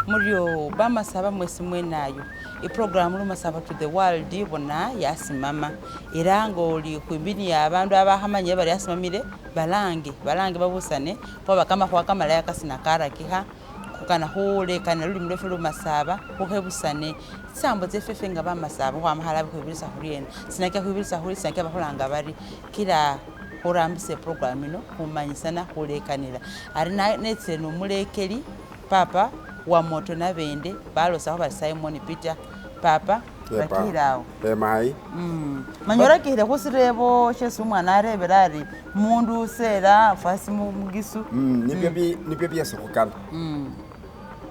Muryo bamasaba mwesi mwenayo iprogram Lumasaba to the world bona yasimama era nga oli khwimbi ni abandu abakhamanyile bari yasimamile balange balange babusane khoba kamakhuwa kamalayi kasina karakikha khukana khulekanila lulimi lwefe lumasaba khukhebusane tsisambo tsefefe nga bamasaba khukhwama khale khwibilisa khuriena sinakya khwibilisa khuri sinakya bakhulanga bari kila khurambisa eprogram ino khumanyisana khulekanila ari netsile nomulekeli papa wa moto nabende balosakho bari Simon Peter papa rakikhile awo. Mayi. Manya orakikhile khusirebo shesi umwana arebele ari mundu usela fasi mugisu. Nibyo nibyo byesi khukana.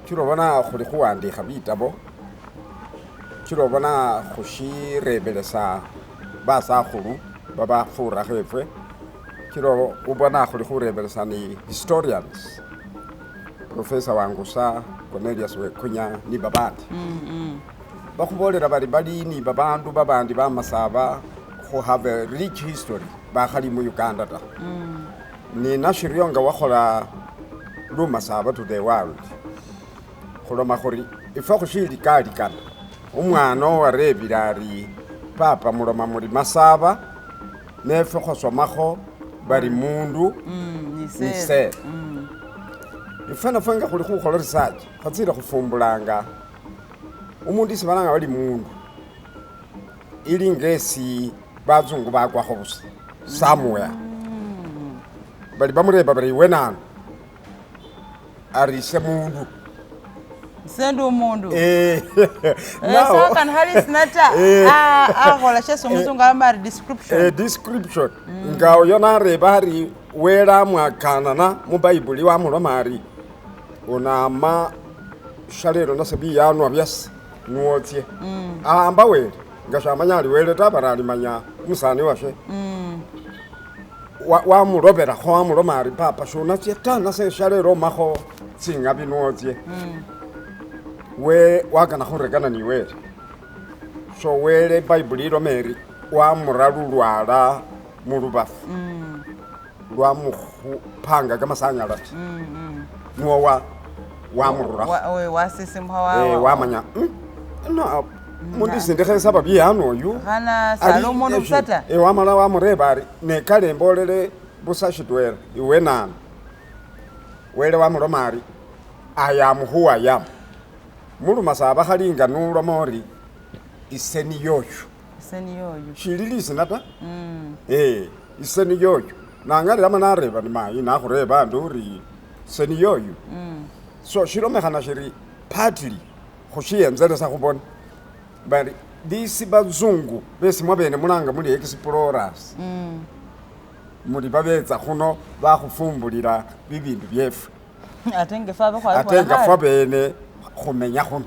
Kila obona khuli khuwandikha bitabo, kila obona khushirebelesa basakhulu babafurakho efwe, kila ubona khuli khurebelesa ni historians, Professor Wangusa, Cornelius Wekunya ni babandi. Bakhubolela bari bali ni babandu babandi bamasaba who have a rich history bakhali mu Uganda ta. Ni nashiryo nga wakhola Lumasaba to the world khuloma khuri ifwe khushilikalikana umwana owarebile ari papa muloma muri masaba nefwe khosomakho bari mundu ni sere. Ifwe nafwe nga khuli khukhola research khatsile khufumbulanga umundu isi balanga bali mundu ili ngesi bazungu bakwakho busa somewhere bali bamureba bari iwe nanu ari ise mundu Sendi umundu. Now Sakana hali sinata akhola shesi omuzungu aloma ari description. Description nga oyo nareba ari wele amwakanana mubayibuli wamuloma ari onama shalelo nase biyanwa byase nuwotsye ahamba wele nga shamanya ali wele ta bara alimanya umusani washe wamulobelakho wamuloma ari papa shonatsye ta nase shalelo omakho tsingabi nuwotsye we wakana khurekana ni wele so wele bayibuli iloma eri wamura lulwala mulubafu lwamukhupanga kamasanyalasi nuwo wamururakho wasisimukha wamanya no mundu isindikha esaba biyana oyu khana sali omundu busa ta. Wamala wamureba ari nekale embolele busa shitwela iwe nanu wele wamuloma ari I am who I am mulumasaba khali nga nuloma ori ise niyoyu Ise niyoyu shili lisina ta ise niyoyu nangalilamo nareba ni mayi nakhureba ndi ori ise niyoyu so shilomekhana shiri partly khushiyenzelesa khubona bari bisi bazungu besi mwabene mulanga muli explorers muli babetsa khuno bakhufumbulila bibindu byefe ate nga ffe abe ate nga ffe bene khumenya khuno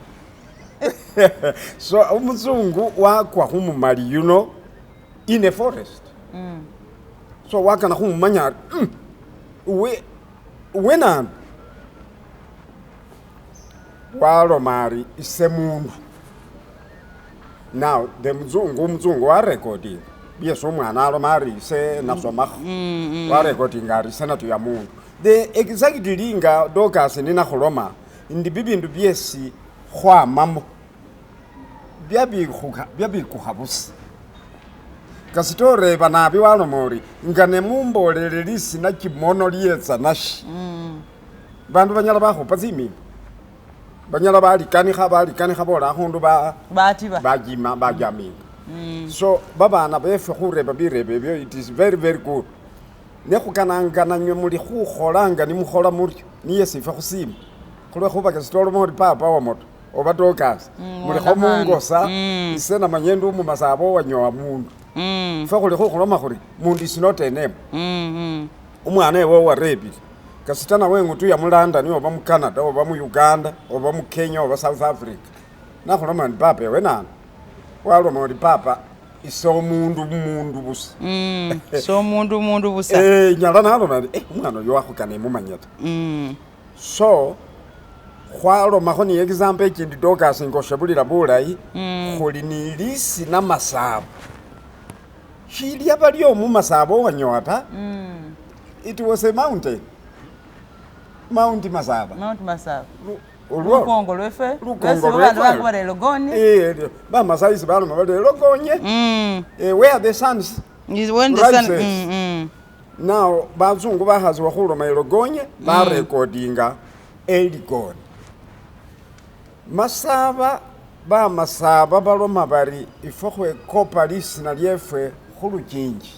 so umuzungu wakwa khumumali yuno in a forest so wakana khumumanya ari uwe nanu waloma ari ise mundu now the muzungu umuzungu warekodinga byesi umwana aloma ari ise nasomakho warekodinga ari ise natuya mundu the exactly nga Dorcas ninakhuloma ndi bibindu byesi khwamamo byabikukha busa kasita oreba nabi waloma ori nga nemumbolele lisina kimono lyetsa nashi bandu banyala bakhupa tsimimbo banyala balikanikha bola akhundu batiba bajima bajaminga so babana befwe khureba birebe ebyo it is very very good nekhukanangananywe muli khukholanga nimukhola muryo niye sifwe khusima khulwekhuba kasita oloma ori papa wa moto oba Dorcas mulikho mungosa ise namanye ndi umumasaba owanyowa mundu fwe khuli khukhuloma khuri mundu is not a name umwana ewe warebile kasita nawe eng'utuya mu London oba mu Canada oba mu Uganda oba mu Kenya oba South Africa nakhuloma ndi papa ewe nanu waloma ori papa ise omundu mundu busa so omundu mundu busa nyala naloma ndi umwana oyo wakhukana emumanya ta so khwalomakho ni example ekindi Dorcas ngoshebulila bulayi khuli ni lisina masabo shilyaba lyomumasabo owanyowa ta it was a mountain. Mount Masaba. Mount Masaba. Olwo Lukongo lwefe. Lukongo Lwesi lwefe. babandu bangi bari Elogoni. Bamasai baloma bari Elogonye. Where the sun Is when the sun rises. Now bazungu bakhasiwa khuloma Elogonye barekodinga Elgon. Masaba bamasaba baloma bari ifwe khwekopa lisina lyefwe khulukingi.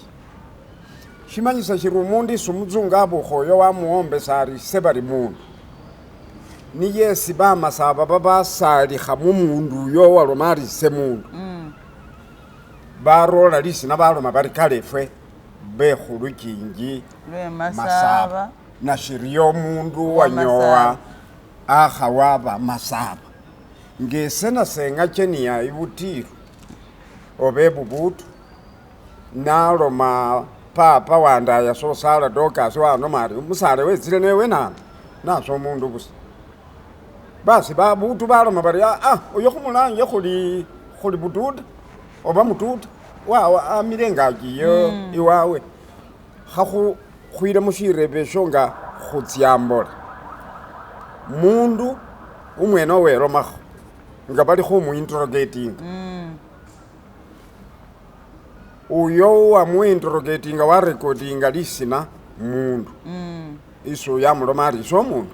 Shimanyisa shiri umundu isi umuzungu abukha oyo wamuwombesa ari ise bari mundu. Niye esi bamasaba babasalikha mumundu uyo waloma ari ise mundu. Barola lisina baloma bari kale efwe bekhulukingi Lwe masaba. Masaba. Nashiryo omundu Wa wanyowa Masaba. akha waba masaba. Ngese nasenga cheniya ibutiru oba ebubutu naloma papa wandaya sosala Dorcas wanoma ari umusale wetsile newe nana nasa omundu busa. Basi babutu baloma bari ah oyo khumulanje khuli bututa oba mututa wawa amile engaki iyo iwawe. Khakhu khwile mushirebe esho nga khutsya mbola. Mundu umwene owelomakho nga bali khumuinterrogatinga. Uyo wamuinterrogatinga warekodinga lisina mundu. Isi oyo amuloma ari ise omundu.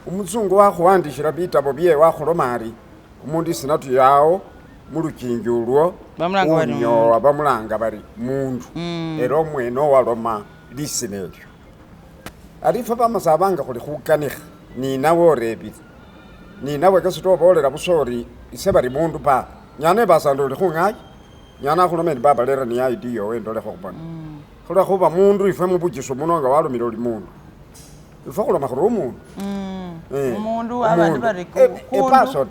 Umuzungu wakhuwandishila bitabo byewe wakhuloma ari umundu isina tuyawo mulukingi ulwo Bamulanga bari unyowa bamulanga bari mundu. Era omwene owaloma lisina elyo. Ari ifwe bamasaba nga khuli khukanikha ninawe orebile ninawe kasita obolela busa ori ise bari mundu papa nyana ebasanda oli khungaki nyana akhuloma endi papa lera ni ID yowe endolekho khubona. Khulwekhuba mundu ifwe mubuchisu muno nga walomile oli mundu ifwe khuloma khuri omundu. Umundu, abandu bari A person.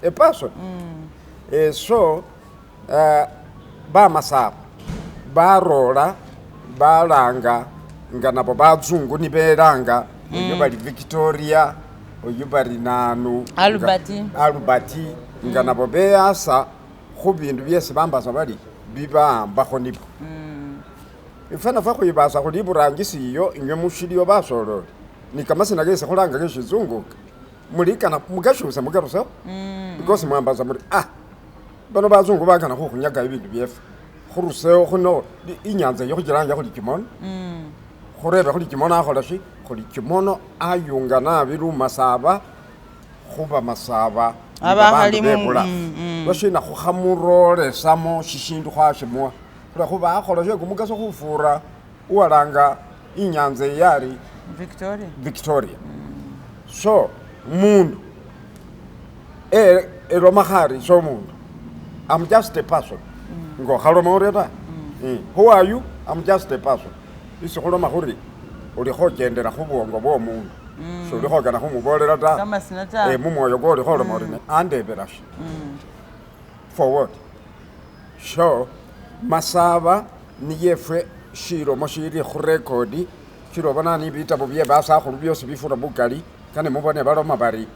A person. So bamasaba barola balanga nga nabo bazungu nibelanga oyo bali Victoria oyo bari nanu Albert. Albert nga nabo beyasa khubindu byesi bambasa bali bibawambakho nibo. Ifwe nafwe khwibasa khuli iburangisi iyo inywe mushiliyo basololi ni kamasina kesi khulanga keshizunguka mulikana mukashuse mukarusewo because mwambasa muri ah bano bazungu bakana khukhunyaka ibindu byefe khurusewo khuno inyanza iyo khuchilanga khuli kimono khurebe khuli kimono akhola shi khuli kimono ayunga nabi lumasaba khuba masaba Abakhali nibabandu bebulafu lwashina khukhamurolesamo shishindu khwashimuwa khulwekhuba akhola shekumukaso khufura uwalanga inyanza iyo ari Victoria. Victoria. So mundu elomakho ari ise omundu I'm just a person. Ngokhaloma oryo ta. Who are you? I'm just a person. Isi khuloma khuri olikhochendela khubwongo bwo omundu solikhokana khumubolela ta Kamasina ta. Mumwoyo kwo olikholoma ori andebela shi for what? So masaba niyefwe shilomo shili khurekodi shilobona ni bitabo bye basakhulu byosi bifura bukali kane mubone baloma bari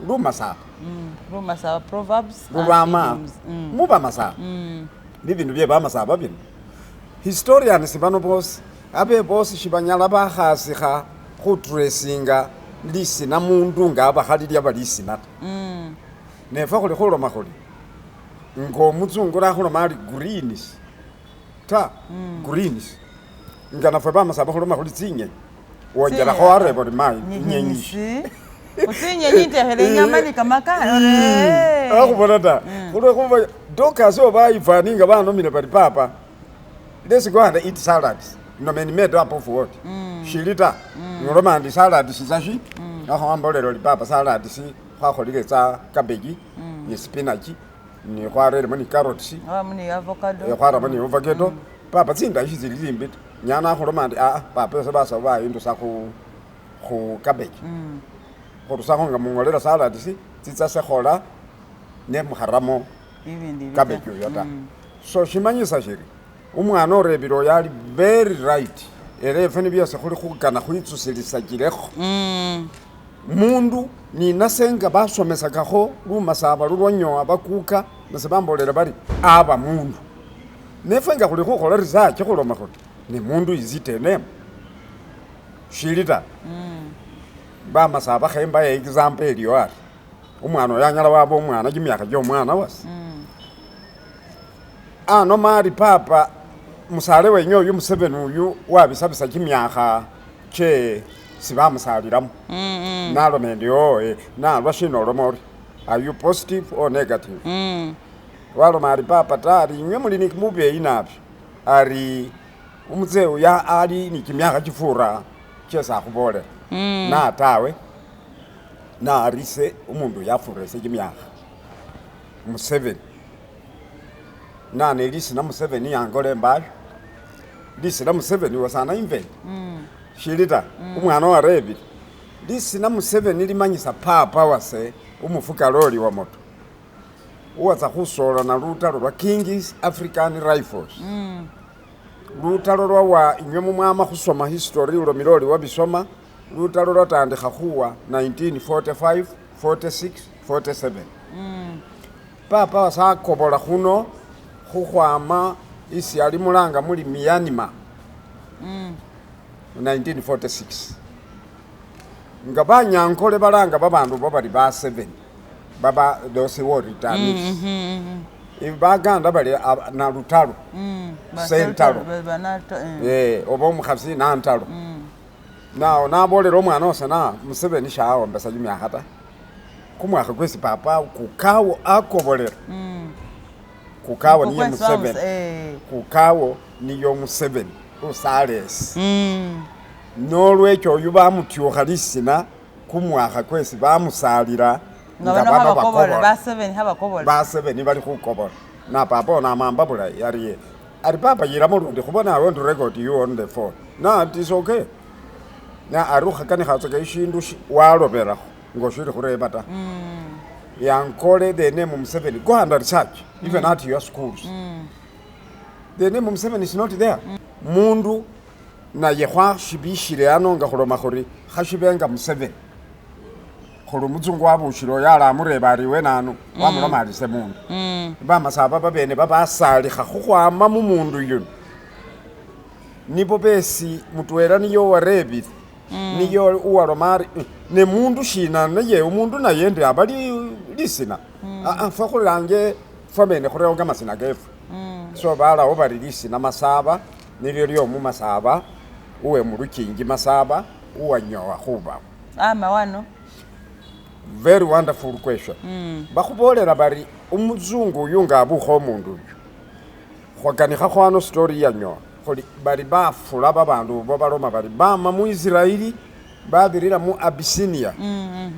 lumasaba Lumasaba proverbs and lulwama idioms. muba masaba bibindu bye bamasaba bino historians bano bosi abe bosi shibanyala bakhasikha khutracinga lisina mundu nga abakhali lyaba lisina ta. Nefwe khuli khuloma khuli nga omuzungu nakhuloma ari greens ta greens nga nafwe bamasaba khuloma khuli tsinyenyi wongelakho wareba ori mayi inyenyi Nyenyisi. Utsinyenyi ntekhele inyama ni kamakara. akhubona ta khulwekhuba Dorcas oba Ivani nga banomile bari papa let's go and eat salads nomeni made up of what shili ta ngoloma ndi salad sisashi akhawambolela ori papa salad si khwakholile tsa cabbage ni spinach ni khwareremo ni carrots Abamu ni avocado. Khwaramo ni avocado papa tsindayi shitsili tsimbi ta nyana akhuloma ndi aa papa ese basawo bayindusa khu cabbage khurusakho nga mungolera salad si tsitsa sekhola nemukharamo Ibindi bita. cabbage oyo ta. So shimanyisa shiri umwana orebile oyo ali very right era efwe nibyesi khuli khukana khwitsusilisakilekho mundu ninase nga basomesakakho lumasaba lulwanyowa bakuka nase bambolela bari aba mundu nefwe nga khuli khukhola research khuloma khuri ni mundu is it a name? Shili ta. Bamasaba khembaye example eliyo ari, umwana oyo anyala waba omwana kimyakha kya omwana wase. Anoma ari papa musale wenywe oyu Museveni oyu wabisabisa kimyakha kye sibamusalilamo. Naloma endi oo nalwa shina oloma ori, are you positive or negative? Waloma ari papa ta ari inywe muli ni mubeyi nabi, ari umuzee uyu ali ni kimyakha kifura kyesi akhubolela. Na tawe, na ari ise umundu uyu afura ese kimyakha, Museveni. Nane lisina Museveni yangole embayo, lisina Museveni was an invent. Shili ta, umwana warebile. Lisina Museveni limanyisa papa wase umufuka lori wa moto. Uwatsa khusolana lutalo lwa King's African Rifles. Lutalo lwa wa inywe mumwama khusoma history ulomile ori wabisoma, lutalo lwatandikha khuwa 1945, 46, 47. Papa wase akobola khuno khukhwama isi ali mulanga muli Myanmar. 1946. Nga banyankole balanga babandu bo bari ba 7 baba those war returnees. Baganda bali nalutalo. Sentalo. Oba omukhasi nantalo. Now nabolela omwana wase na Museveni shawombesa kimyakha ta. Kumwakha kwesi papa kukawo akobolera. Kukawo niye Museveni. Kukawo niyo Museveni usalesi. Nolwekyo oyu bamutyukha lisina kumwakha kwesi bamusalila nga bano khabakobola, ba 7 khabakobola. Ba 7 bali khukobola. Na papa ono amamba bulayi ari ari papa yilamo lundi khubona I want to record you on the phone. Na it is okay. Na ari ukhakanikhatsaka ishindu walobelakho ngoshili khureba ta. Yankole the name Museveni. Go and research even at your schools. The name Museveni is not there. Mundu naye khwashibishile ano nga khuloma khuri khashibenga Museveni. Khuli muzungu wabushile oyo alamureba ari iwe nanu wamuloma ari se mundu. Bamasaba babene babasalikha khukhwama mumundu yuno. Nibo besi mutwela niyo warebile. Niyo uwaloma ari ne mundu shina naye umundu naye ndi abali lisina. Fwe khulange fwabene khurewo kamasina kefu. So balawo bari lisina Masaba nilyo lyomu Masaba uwe mulukingi Masaba uwanyowa khubawo. Ama wano. Very wonderful question. Bakhubolela bari umuzungu uyu nga abukha omundu uyu. Khwakanikha khwano story yanyowa. Khuli bari bafula babandu bo baloma bari bama mu Israeli babirira mu Abyssinia.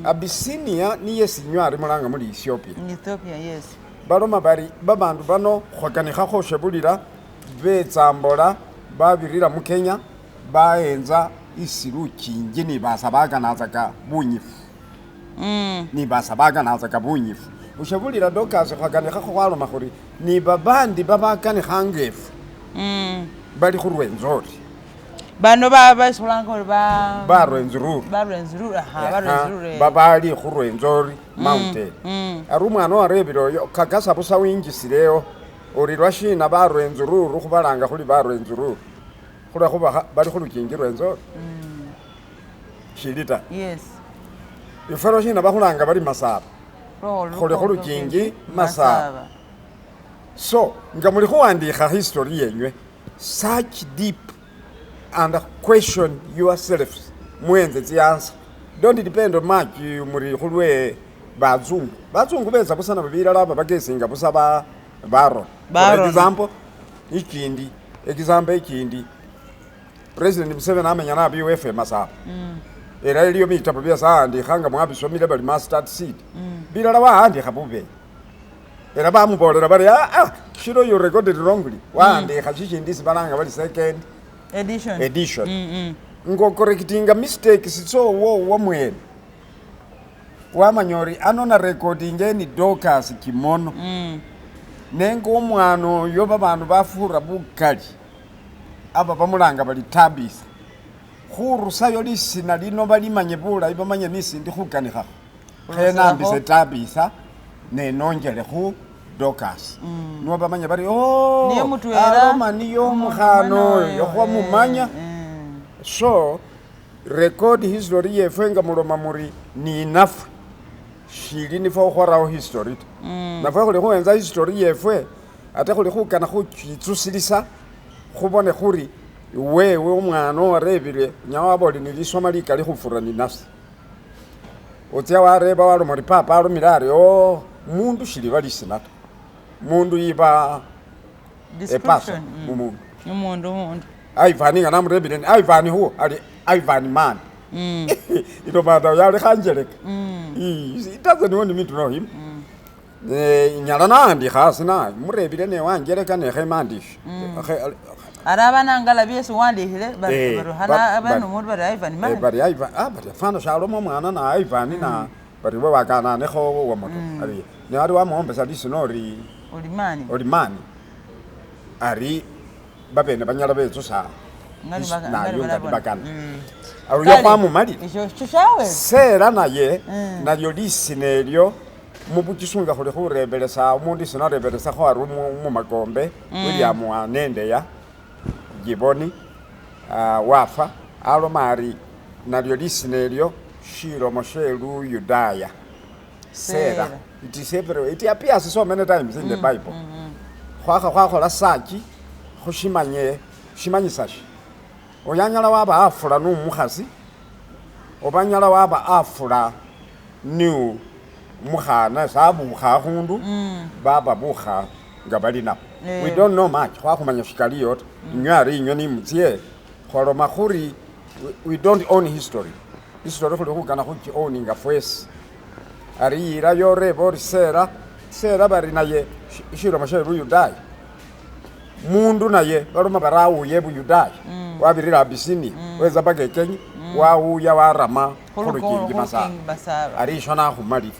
Abyssinia niye sinywa ari mulanga muri Ethiopia. In Ethiopia, yes. Baloma bari babandu bano khwakanikha khoshebulila betsambola babirira mu Kenya baenza isi lukingi ni basabakanatsaka bunyifu. Ni basabakanatsaka bunyifu. Ushebulila Dorcas khwakanikha khwaloma khuri ni babandi babakanikhanga efu. Bali khurwenzori. Bano basolanga ori ba Barwenzururu. Barwenzururu, aha, barwenzururu. Babali khurwenzori mountain. Ari umwana warebile oyo kakasa busa winjisileyo ori lwashina barwenzururu khubalanga khuli barwenzururu. Khulwa khuba bali khulukingi rwenzori. Shili ta. Yes. Ifwe lwashina bakhulanga bali Masaba. Khuli khulukingi Masaba. So nga muli khuwandikha history yenywe search deep and question yourselves mwenze tsiansa. Don't depend on much muri khulwe bazungu. Bazungu betsa busa nabo bilala aba bakesinga busa ba baron. For example, ikindi, example ikindi. President Museveni amenya nabi wefe Masaba. Era iliyo bitabo byase awandikhanga mwabisomile bali mustard seed. Bilala wahandikha bubeyi. Era bamubolela bari shiro you recorded wrongly. Wahandikha shishindi isi balanga bali second edition. Edition. Ngo correctinga mistakes tsowo wamwene. Wamanya ori ano na recording eni Dorcas Kimono. Nenga omwana oyo babandu bafura bukali. Aba bamulanga bali Tabitha. Khurusayo lisina lino balimanye bulayi bamanye nisindi khukanikhakho. Khenambise Tabitha nenonjele khu Dorcas. Niwo bamanye bari niye mutwela aloma niyo omukhana oyo khwamumanya. So Record history yefwe nga muloma muri ninafwe shili nifwe khukhwarawo history ta. Nafwe khuli khuwenza history yefwe ate khuli khukana khuchitsusilisa khubone khuri wewe umwana owarebile nyala waba ori nilisoma likali khufura ninasi. Otsa wareba waloma ori papa alomile ari oo mundu shiliba lisina ta, mundu iba a person Description. mumundu. Umundu umundu. Ivan nga namurebile ndi Ivan who? Ali Ivan man. Ilomanda yalekha anjeleka. He doesn't want me to know him. Nyala nawandikha hasi na murebile ne wanjeleka nekhemandishe. Ari abana ngala byesi wandikhile baruhana abana omundu bari Ivan man. Bari Ivan bari fana shaloma omwana na Ivan na bari we wakananekho wamoto. Ari ne ari wamuwombesa lisina ori Oli mani. ori mani. Ari babene banyala betsusa Ngali nayo ngali nga balabona. bakana. Aruyo khwamumalile. Isho shishawe. Sera naye nalyo lisina elyo mubuchisunga khuli khurebelesa omundu isina arebelesakho ari mumakombe William Wanendeya Giboni wafa aloma ari nalyo lisina elyo shilomo she Luyudaya Sera. Sera. It is everywhere. It appears so many times in the Bible. Khwakha khwakhola search khushimanye shimanyisa shi oyanyala waba afula numukhasi oba nyala waba afula niu mukhana sabukha akhundu baba bukha nga bali nabo. We don't know much khwakhumanya shikaliyo ta inywe ari inywe nimutsye khwaloma khuri we don't own history. History khuli khukana khuchi owninga fwesi. Ari yilayo oreba ori sera sera bari naye shilomo she Luyudaya mundu naye baloma bari awuye Buyudaya wabirira Abisinia wetsa paka e Kenya wawuya warama khulukingi Masaba Masaba. ari isho nakhumalile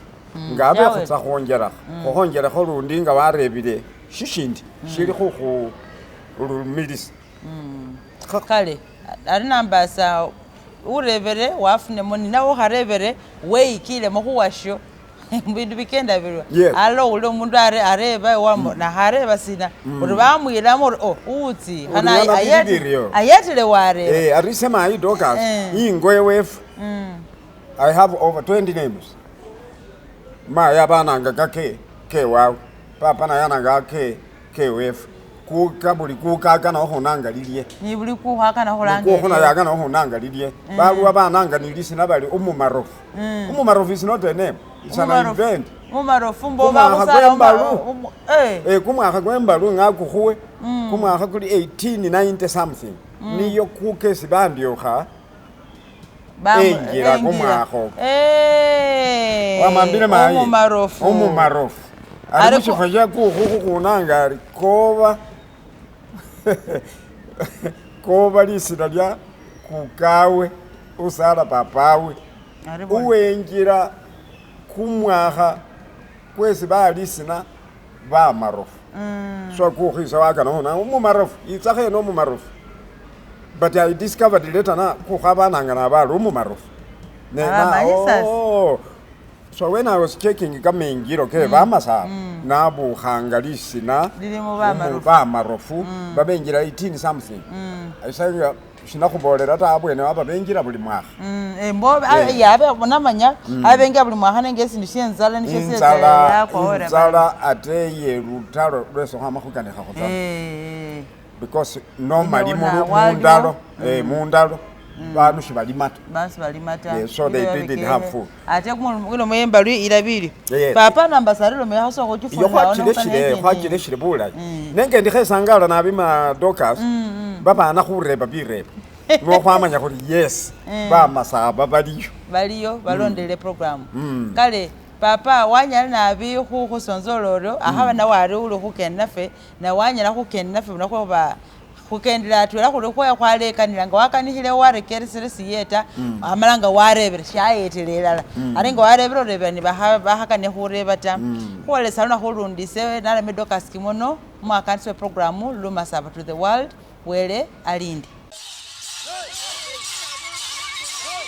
nga abe Yawe. khutsa khwongelakho khukhwongelakho lundi nga warebile shishindi shili khukhulumilisa. Kale ari nambasa urebere wafunemo ninawe ukharebere weyikilemo khuwasho bindu bikenda birwa. Yes. Alo uli omundu areba wamo nakhareba sina uri bamwilamo uri oh uwutsi khana Uri yana bililiryo. ayetile wareba. Ari semayi Dorcas ingo ewefu I have over 20 names. Mayi abananga kake kewawe papa naye ananga ke kewefu kuka buli kuka akana khukhunanga lilye Ni buli kukhu akana khulanga kukhu naye akana khukhunanga lilye baluwa bananga nilisina bali umumarofu. Umumarofu is not a name, it's an event. Mumarofu mbo Kumwakha bakhusala kwembalu. Kumwakha kwembalu ngakukhuwe kumwakha kuli 1890 something niyo kukesi bandyokha enjila kumwakho. Wamambile mayi Umumarofu. umumarofu ari Ari mushifo sha kukhu khukhunanga ari koba koba lisina lya kukawe usala papawe Ari bona. uwenjila kumwakha kwesi balisina bamarofu so kukhisa wakana khuna umumarofu itsakho eno umumarofu but I discovered later na kukhu abananga nabali umumarofu Abamanyi sasa. So when I was checking kamengilo ke bamasaba nabukhanga lisina Lilimo bamarofu. bamarofu babenjila 18 something esanga shinakhubolela ta abwene aba benjila buli mwakha. Mbo yabe namanya abenga buli mwakha nenga esindu shenzala nisho Inzala inzala ate ye lutalo lwesi khwama khukanikha khutsana because normally Ine wona mundalo mundalo bandu shibalima ta. Basi balima ta. Yeah, so they didn't have food. Ate kuno muyemba lwi ilabili. Yes. Papa nambasarilo muyakhaso iyo khuchifuna khwachileshile khwachileshile bulayi nenga ndi khesangala nabima Dorcas babana khureba birebo nokhwamanya khuri yes bamasaba baliyo. Baliyo balondele program. Kale papa wanyala nabi khusonzola oryo akhaba nawe ari uli khukenda nafe na wanyala khukenda nafe nakhuba khukendela atwela khuli khwe khwalekanila nga wakanikhile warekeresele siyeta amala nga warebele shayetele elala ate nga warebele orebela ni bakhakane khureba ta khuwelesa lunakhu lundi ise nalame Dorcas Kimono umwakandisi we programu Lumasaba to the world wele alinde.